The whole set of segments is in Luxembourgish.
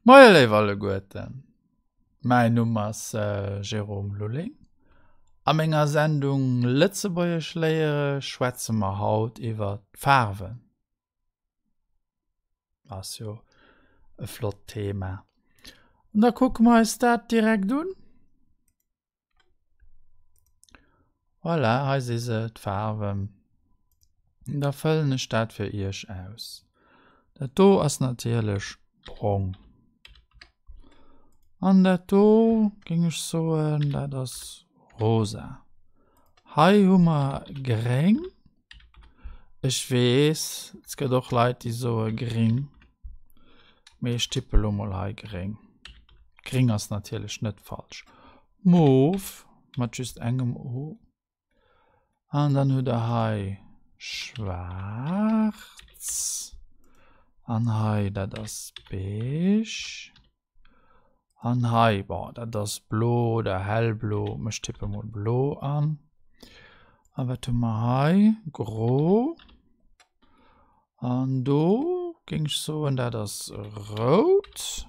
Moie léif alleguerten, mäin Numm ass Jérôme Lulling. A menger Sendung Lëtzebuergesch léiere schwätze mer haut iwwer d'Faarwen. Ass jo e flott Thema. An da kucke mer eis dat direkt un. Voilà, hei si se, d'Faarwen. Da fëllen ech dat fir iech aus. Dat do ass natierlech brong. An dat do, géing ech soen, dat ass rosa. Hei hu mer gréng. Ech weess, et gëtt och Leit, déi soe gring. Mee ech tippe lo mol hei gréng. Gring ass natierlech net falsch. Mof mat just engem O. An dann hutt der hei schwaarz. An hei, dat ass beige. An hei, bon, dat ass blo oder hellblo. Ech tippe mol blo an. A wat hu mer hei? Gro. An do géing ech soen, dat ass rout.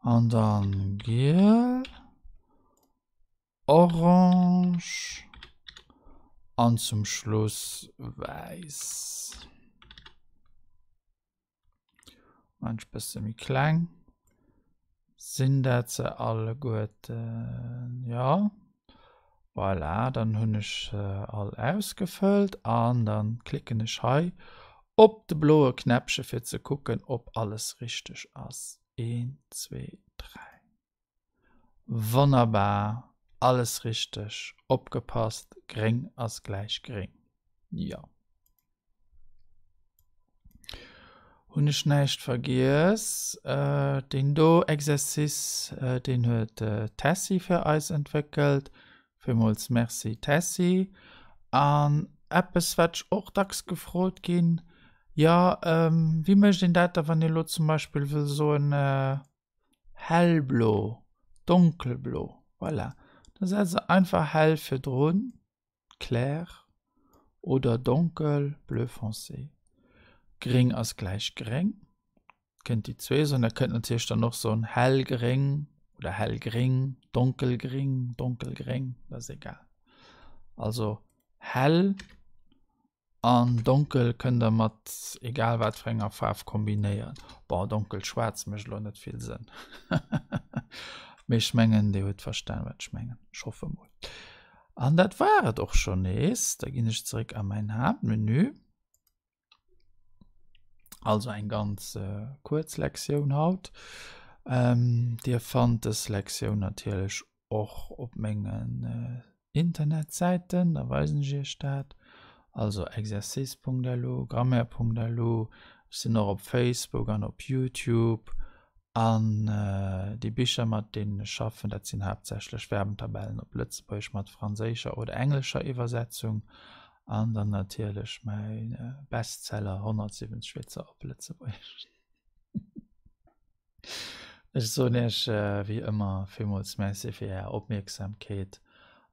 An dann giel, orange an zum Schluss wäiss. Maan ech bësse méi kleng. Sinn dat se alleguerten? Jo. Voilà, dann hunn ech se all ausgefëllt an dann klicken ech hei op de bloe Knäppche fir ze kucken, ob alles richteg ass. Een, zwee, dräi. Wonnerbar, alles richteg, opgepasst, gréng ass gläich gréng. Jo. Hunn ech näischt vergiess? Deen do Exercice, deen huet d'Tessy fir eis entwéckelt. Villmools Merci Tessy. An eppes wat ech och dacks gefrot ginn, jo wéi mécht een dat da wann ee lo zum Beispill wëll soen hellblo, donkelblo, voilà, da setzt der einfach hell virdrun. Clair oder donkel, bleu foncé. Gréng ass gläich gréng. Kënnt déi zwee soen. Der kënnt natierlech dann och soen hellgréng oder hellgréng, donkelgréng, donkelgréng, dat ass egal. Also hell an donkel kënnt der mat egal wat fir enger Faarf kombinéieren. Bon, donkel schwaarz mécht elo net vill Sënn. Mee ech mengen, Dir hutt verstan, wat ech mengen. Ech hoffe mol. An dat war et och schonn nees. Da ginn ech zeréck a mäin Haaptmenü. Also eng ganz äh, kuerz Lektioun haut. Ähm, Dir fannt dës Lektioun natierlech och op mengen äh, Internetsäiten, da weisen ech Iech dat. Also exercice.lu, grammaire.lu, ech sinn och op Facebook an op YouTube. An déi Bicher, mat deenen ech schaffen, dat sinn haaptsächlech Verbentabellen op Lëtzebuergesch mat franséischer oder englescher Iwwersetzung an dann natierlech mäi Bestseller 170 Witzer op Lëtzebuergesch. Ech soen Iech wéi ëmmer villmools Merci fir Är Opmierksamkeet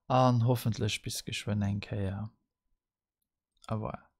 an hoffentlech bis geschwënn eng Kéier. Au revoir.